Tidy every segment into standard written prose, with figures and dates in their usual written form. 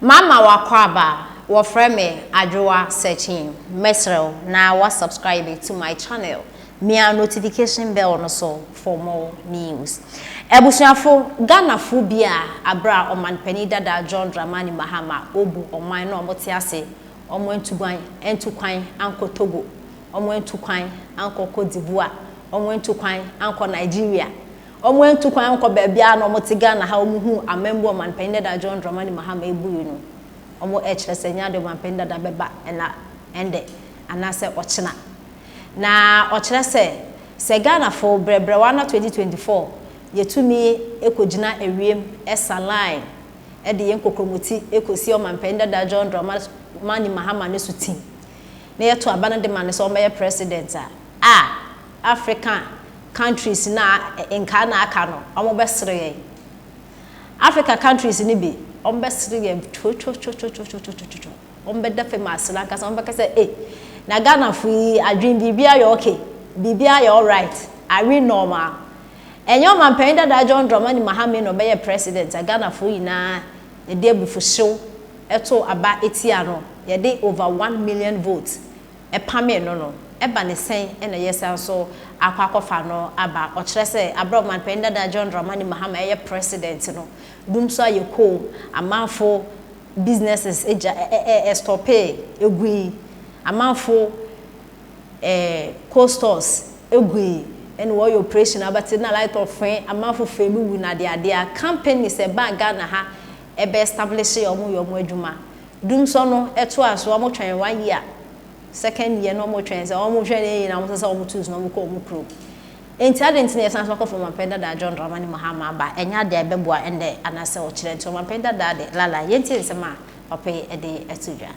Mama w'akwaaba, wɔfrɛ me Adwoa Searching, mɛsrɛ wo na wa subscribe to my channel, mia notification bell no so for more news. Abusuafo, Ghanafo bi a aberɛ a Ɔmanpanin dada John Dramani Mahama ɔbu ɔman no a wɔte ase, wɔn antu guan, antu kwan ankɔ Togo, wɔn antu kwan ankɔ Cote d'Ivoire, wɔn antu kwan ankɔ Nigeria, Wɔn antu kwan ankɔ baabiara na wɔte Ghana ha wɔn huu amambu ɔmanpanyin dada John Dramani Mahama ebui no wɔn ɛkyerɛ sɛ nyɛ ade ɔmanpanyin dada bɛba ɛna ɛndɛ anaasɛ ɔkyena na ɔkyerɛ sɛ sɛ Ghana fo brɛbrɛwa na 2024 yɛtumi ɛkɔgyina ɛwiem ɛsa line ɛde yɛn kokromoti ɛkɔsi ɔmanpanyin dada John Dramani Mahama ne so tim na yɛto aba no de ma no sɛ ɔmmɛyɛ president a a Africa countries no a nkaa na aka no ɔmo bɛ sere yɛn. Africa countries no bi ɔmo bɛ sere yɛn twotwotwotwotwotwotwo. Ɔmo bɛ da fam asere ankasa ɔmo bɛka sɛ eh na Ghana fo yi adwene biribiara yɛ okay, biribiara yɛ alright, are we normal? Ɛnyɛ ɔmanpanyin dadaa John Dramani Mahama na ɔbɛyɛɛ president a Ghana foɔ nyinaa yɛde abufuhyew too aba tia no, yɛde over 1 million votes pamee no no, ɛba ne sɛn na yɛsan nso akɔ akɔfa no aba? Ɔkyerɛ sɛ aberɛ a ɔmanpanin dada John Dramani Mahama ɛyɛ president no, dum nso ayɛ koom, amanfo businesses gya ɛ ɛ stopee, ɛgui, amanfo eh, cold stores ɛgui, ɛna wɔyɛ operation abɛte na light off fee, amanfo fee mu wu na adeade a companies ɛbaa Ghana ha ɛbɛ establish wɔn yɛ wɔn adwuma. Dumsɔ no ɛtoa so, wɔn twɛn one year, second year na wɔn twɛn sɛ wɔn hwɛ ne nyinaa wɔn sɛ sɛ wɔn tu so na wɔn kɔ wɔn kurom. Nti adi nti na yɛsan so akɔfo ɔmanpanyin dada John Dramani Mahama aba? Ɛnyɛ adeɛ a ɛbɛboa ɛndɛ anaasɛ ɔkyerɛ. Nti ɔmanpanyin dada de lala yɛntie nsɛm a papa yi ɛde ɛto dwa.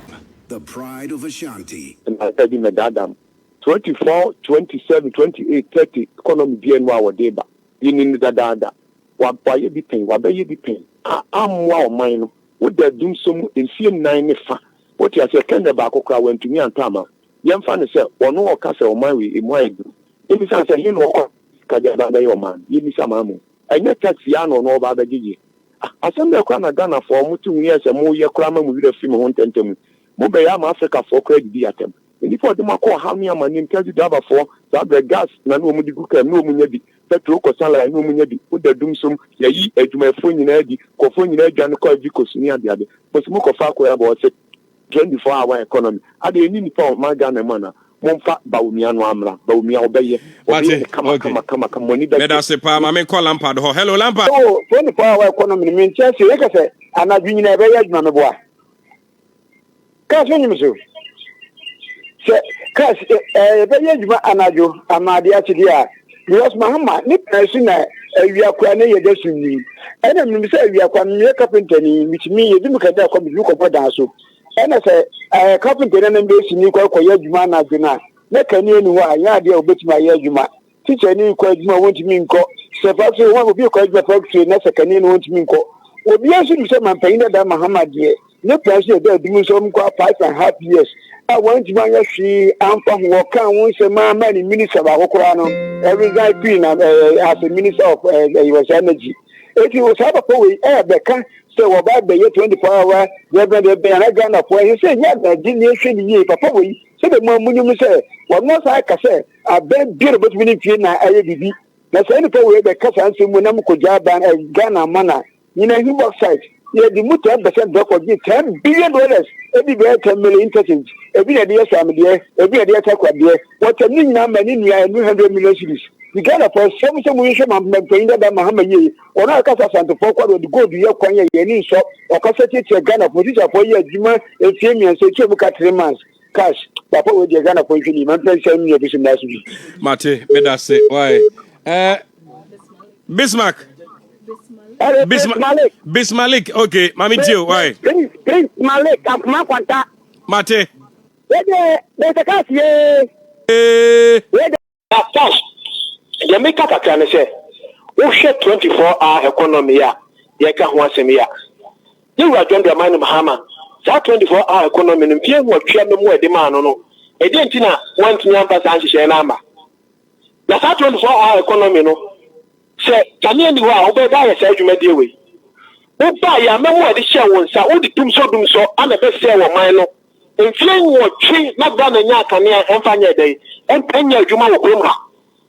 The pride of Ashanti. Nnansa bi mɛdaadaa mo. 24, 27, 28, 30 economy biara nni hɔ a wɔde ba. Yɛnim no dadaada. Wa wayɛ bi pɛn, wabɛyɛ bi pɛn a ammoa ɔman no. Woda dumsɔ mu mfie 4 ne fa. Wote aseɛ? Kɛndɛ baako koraa wantumi antɔ ama wo. Yɛmfa no sɛ ɔno ɔka sɛ ɔman wei emu ayɛ duru. Yɛmmisa no sɛ he na ɔkɔ sika de aba abɛyɛ ɔman no? Yɛmmisa maa mo. Ɛnyɛ tax yi ara na ɔno ɔba abɛgyegye? Ah, asɛm bɛn koraa na Ghanafoɔ a wɔte ho yi ayɛ sɛ moyɛ koraa ma mo werɛ afi mo ho ntɛmntɛm yi? Mobɛyɛ ama Africafoɔ koraa adidi atɛm. Nnipa a wɔde mo akɔ ɔhaw ne amanneɛ mu, taxi driverfoɔ, saa berɛ gas na ne wɔn de gu kaa mu ne wɔn nya bi, petrol kɔ sa line ne wɔn nya bi, woda dum som, yɛayi adwumayɛfoɔ nyinaa adi, nkurɔfoɔ nyinaa adwane kɔ Ivory Coast ne adeade. Mosi mokɔfa akoa aba ɔse 24 hour economy, adeɛ yɛnni nnipa wɔ ɔman Ghana mu anaa? Momfa Bawumia no ara mmra, Bawumia ɔbɛyɛ, ɔbɛyɛ Mate, no kama okay. kama kama kama, mo ani Meda bɛgye. ase paa. Ma menkɔ Lampard hɔ. Hello, Lampard. Oh, 24 hour economy no mente aseɛ. Yɛka sɛ anadwo nyinaa ɛbɛyɛ adwuma, meboa. Cars onyim so. Sɛ cars ɛbɛyɛ adwuma anadwo ama ade akye deɛ a, because Mahama ne kwan so na awia koraa ne yɛda sum nim. Ɛna menim sɛ awia koraa meyɛ carpenter ni, metumi yɛdi me kanea kɔ metumi kɔbɔ dan so. Ɛna sɛ ɛɛ carpenter ni anam bɛsi ni kɔ kɔyɛ adwuma anadwo no a, na kanea ni hɔ a, ɛnyɛ adeɛ a obetumi ayɛ adwuma. Tikyani rekɔ adwuma a wɔntumi nkɔ. Sɛ factory hɔ obi rekɔ adwuma factory na sɛ kanea no wɔntumi nkɔ. Obiara nso nim sɛ mampanyin dada Mahama deɛ ne plan so yɛ dɛ adum nso wɔn kɔ 5.5 years a wɔntumi anyɛ hwee amfa ho. Wɔka ho nsɛm a ma ne minister baako koraa no resign fii na as a minister of ɛɛ wɔ energy. Eti wɔ saa papa wei ɛɛbɛka sɛ wɔba bɛyɛ 24 hour deɛ bɛn ana Ghanafoɔ ɛsɛ sɛ ɛnyɛ adagye ne ehwɛ ne yie. Papa wei sɛdeɛ mo amunim sɛ wɔn asan aka sɛ abɛn biara obetumi ne mfie na ayɛ bibi na saa nipa wei bɛka saa nsɛm mu na mo kɔgya aban ɛ Ghana ama na nyina hu bauxite yɛde mu 10% bɛkɔ gye $10 billion, ebi bɛyɛ 10 million interchange, ebi na ɛde yɛ Suamedeɛ, ebi na ɛde yɛ Takoradiɛ. Wɔtɛm ne nyinaa ma ne nua ɛnu 100 million cedis. Di Ghana fɔ sɛm sɛ mo nhwɛ ma mpanyin dada Mahama yie. Wɔn a ɔkasa Asantefoɔ kɔ de ɔde gold yɛ kwan yɛ yɛn ani nsɔ. Ɔkasa tietia Ghana fo tikyafoɔ yɛ adwuma mfie 3 etua mu ka 3 months cash. Papa wei deɛ, Ghana fo nhwɛ ni ma mpɛ nsɛm nua bi so mmra so bi. Mate, meda ase. Why? Bismarck. Prince Malik. Bismalik. Okay, mami tio. Why? Prince Malik Ampoma Kwanta. Mate. Wede bɛsɛ kasi ye. Wede. Cash deɛ meka kakra ne sɛ wohwɛ 24 hour economy a yɛka ho asɛm yi a, yɛwura John Dramani Mahama saa 24 hour economy no mfie 8 ama mu a ɛde maa no, ɛdeɛ nti na wantumi amfa saa nhyehyɛeɛ no ama na saa 24 hour economy no sɛ kanea ni hɔ a wobɛda ayɛ saa adwumadie wei. Wobaeɛ a, mɛmo a yɛde hyɛɛ wo nsa, wode dumsɔ dumsɔ na ɛbɛsɛɛ ɔman no. Mfeɛ nnwɔtwe na Ghana nyaa kanea ɛmfa nyɛɛ dɛn? Ɛnyɛ adwuma wɔ kurom ha.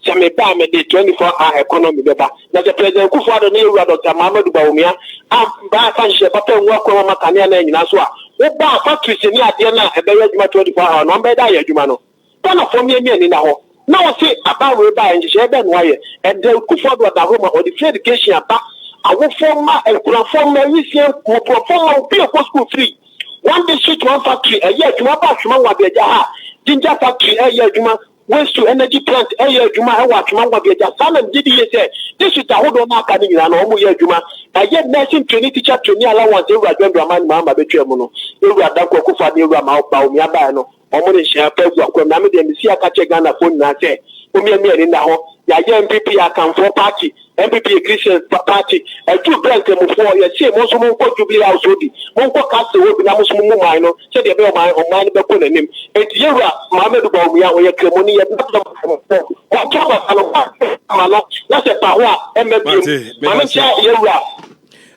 Sɛ meba a, mede 24 hour economy bɛba. Na sɛ President Kufuor Addo ne Yɛwura Doctor Mahamadou Bawumia amba amfa nhyehyɛɛ papa angu akwan mu amma kanea no annyina so a, woba a, factories ne adeɛ no a ɛbɛyɛ adwuma 24 hour no, wɔbɛyɛ dɛ ayɛ adwuma no. Ghanafoɔ mmiamia ani nna hɔ na wɔse aban wei baeɛ nhyehyɛeɛ bɛn na wayɛ? Ɛndɛ Kufuor Addo adahoro ma ɔde free education aba, awofoɔ mma, akunafoɔ mma, awisiaa mmɔborɔfoɔ mma, obi a ɔkɔ school free, one district one factory ɛyɛ adwuma, aba Atwema Nwabiagya ha a, ginger factory ɛyɛ adwuma, waste to energy plant ɛyɛ adwuma ɛwɔ Atwema Nwabiagya, saa na megye di yie sɛ district ahodoɔ no a aka no nyinaa no wɔyɛ adwuma, ɛyɛ nursing trainee, teacher trainee allowance Ewura John Dramani Mahama bɛtwaa mu no, Ewura Dankwa Akufo-Addo ne Ewura Bawumia baeɛ no, Wɔn de nhyɛ pa agu akwam. Na me deɛ mesi aka kyerɛ Ghanafoɔ nyinaa sɛ mommia ani nna hɔ. Yɛayɛ NPP yɛ Akanfoɔ party, NPP yɛ Christians party. Aduru berɛ a Nkramofoɔ yɛse mo nso monkɔ Jubilee House hɔ bi, monkɔ Castle hɔ bi na mo nso mommu man no sɛdeɛ ɛbɛyɛ ɔman ɔman no bɛkɔ n'anim. Enti Yɛwura Mahamadou Bawumia ɔyɛ Kramoni, yɛbɛbrɛ mo Nkramofoɔ. Monto aba ma no, moamma no na sɛ ɛba hɔ a ɛmma biom. Mate, Ma meda ase. menkyɛ Yɛwura.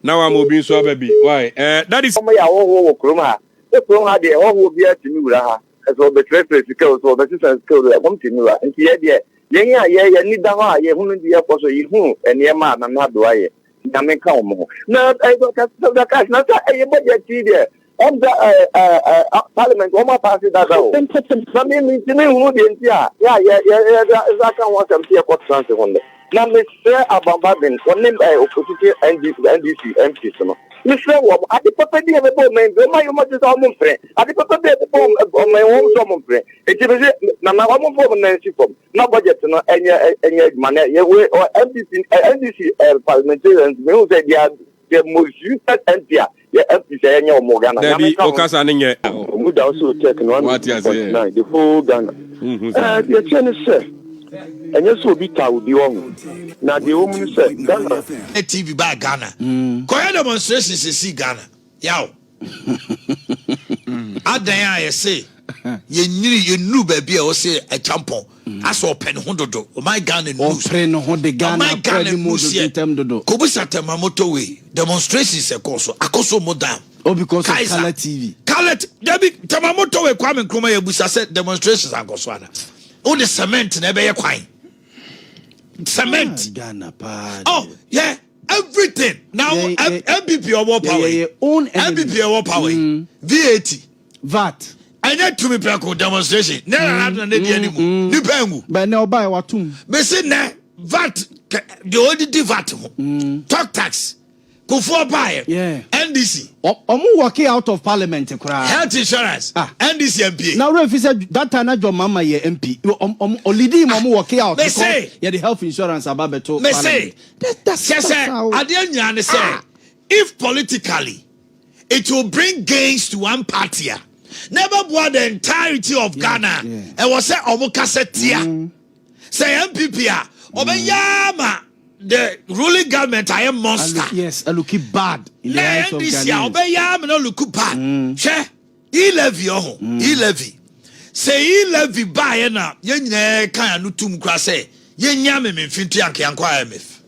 Na wama obi nso aba bi. Why? Eh, that is. Wɔyɛ ahɔhoɔ wɔ kurom ha. Sɛ kurom ha deɛ hɔhoɔ biara tumi wura ha, sɛ ɔbɛsrɛsrɛ sika o, sɛ ɔbɛsesa sika o, wɔn tumi wura. Nti yɛ deɛ, yɛn a yɛ yɛn ani da hɔ a yɛhunu deɛ ɛkɔ so, yɛhunu nneɛma a Nana Addo ayɛ. Nyame nka wɔn ho. Na Dr. Cash, na sɛ ɛyɛ budget yi deɛ, ɛm sɛ ɛɛ ɛɛ parliament wɔn apaase dada o. Na me mentumi nhunu deɛ nti a yɛ a yɛ yɛ yɛ yɛ aka ho asɛm sɛ yɛkɔtena ase ho nnɛ. Na mesrɛ Alban Bagbin, ɔne eh, opposition NDC, NDC MPs no, mesrɛ wɔn, ade papa bi a ɛbɛbɔ ɔman bi, wɔn ayɛ wɔn adwene sɛ wɔn mpere, ade papa bi a ɛbɛbɔ ɔman wɔn sɛ wɔn mpere. Enti mese, nana wɔn mfa wɔn nan nsi fam, na budget no ɛnyɛ ɛnyɛ adwuma na yɛ we NPP, NDC eh, parliamentarians, mehu sɛ they are the most useless MP a yɛ MPs a yɛnyɛ wɔn wɔ Ghana. Nyame Dabi, nka ho. okasa ne nyɛ. Ɔmu da so tech no Wate aseɛ. 1.9 the whole Ghana. Wonhu saa. Ɛɛ deɛ ɛteɛ ne sɛ ɛnyɛ sɛ obi taa obi wɔ ho na deɛ ɛwɔ mu ne sɛ Ghana. TV baa Ghana kɔyɛ demonstration sesii Ghana yaw adan a yɛse yɛnyini yɛnuru baabi a ɛwɔ sɛ akyampɔn asɛ ɔpɛ ne ho dodo ɔman Ghana news Ɔpere ne ho de Ghana ɔman kɔ Ghana anim news dodo yɛ ntɛm dodo. kobisa Tema motorway demonstrations ɛkɔɔ so Akosombo dam Oh, because of Kaiser Colour TV. Colour dabi Tema motorway Kwame Nkrumah yɛbusa sɛ demonstrations ankɔ so ana wode cement na ɛbɛyɛ kwan cement Ah, Ghana paa oh deɛ. yeah everything now Yɛ- yɛ- NPP ɔwɔ yɛ- power yi yɛ own enemy. NPP ɔwɔ power yi VAT VAT. ɛnyɛ tumi prɛko demonstration ne nana adona ne deɛ ne mu nipa engu But na ɔbaa watum. mesi nɛ VAT deɛ ɔdidi VAT ho talk tax Kufuor baayɛ Yeah. NDC Ɔmo walking out of parliament koraa. health insurance Ah. NDC MPA Na wura fi sɛ that time na John Mahama yɛ MP. Ɔmo ɔlidi mu ɔmo walking out Me because say. yɛde health insurance aba bɛto me say parliament. That, that's, kyɛ that's sɛ how. adeɛ nyinaa ne sɛ if politically it will bring gains to one party a na ɛbɛboa the entirety of Ghana ɛwɔ sɛ ɔmo kasa tia sɛ NPP a ɔbɛyɛ ama the ruling government ayɛ monster Yes, a looking bad in the na eyes of NDC a Ghanaians. ɔbɛyɛ ama no look bad hwɛ e-levy ɔho e-levy sɛ e-levy baayɛ na yɛn nyinaa kan ano tum kora sɛ yɛnya mememfi nto yɛn keyankɔ IMF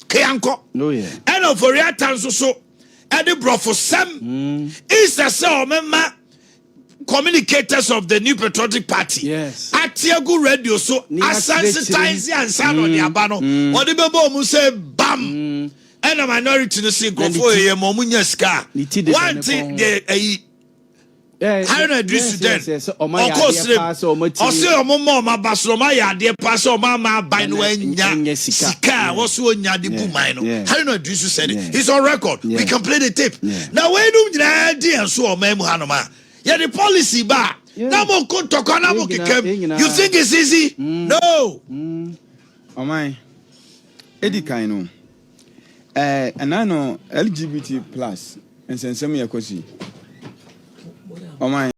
keyankɔ Oh, yeah. ɛna Ofori-Atta nso so ɛde borɔfo sɛm instead sɛ ɔmɛma communicators of the New Patriotic Party Yes. ate agu radio so Ne asensitize ansa na ɔde aba no ɔde bɛbɔ ɔmo sɛ bam ɛna minority no si nkurɔfoɔ yɛ ma ɔmo nya sika Ne ti deda ne wante kɔn ho. deɛ ɛyi Eh, Haruna Iddrisu yes, den yes, yes. Ɔmo ayɛ ɔkɔ adeɛ paa sɛ ɔmo srem atumi- ɔse ɔmo ma ɔmo aba so ɔmo ayɛ adeɛ paa sɛ ɔmo ama aban no Ɛnyɛ- anya ɛnyɛ sika. sika a wɔso onya de bu man no. Haruna Iddrisu said it. He's on record. We can play the tape. Na weinom nyinaa di yɛn so wɔ ɔman mu hanom a yɛde policy ba a na mo ko ntɔkwa na mo Yɛn nyinaa- keka mu. yɛn nyinaa- You think it's easy? No. Ɔman edi kan no ɛɛ ɛnan no LGBT plus nsɛnsɛm yɛ kɔ so yi ɔman.